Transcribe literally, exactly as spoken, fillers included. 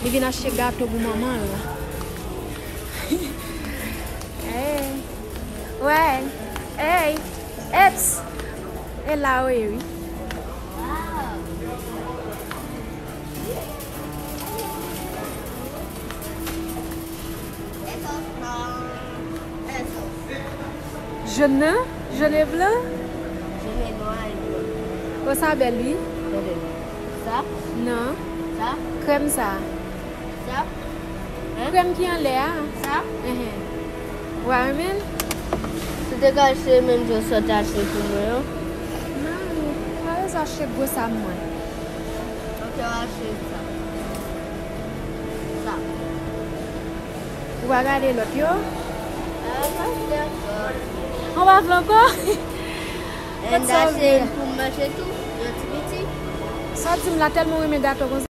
Li vin achte gato pou manman l. Hey. Wè. Hey. Eps. E la ou ye, wi. Jòn nan? Jòn e blan? Jòn e nwa e blan. O, sa bèl, wi. Gade. Sa? Non. Sa? Krèm sa. Sa? Hein? Krèm ki anlè a. Sa? Enhen. Ou pa renmen l? Si te ka achte menm jan sa w te achte pou mwen an. Non, ou pa bezwen achte gwo sa mwen. Ok, w achte sa. Sa. Ou pa gade lòt yo? Ah, pa vle ankò. Ou pa vle ankò? Fòk sa ouvri. Pou m manje tou, yon ti piti. Sa w di m la tèlman renmen gato konsa.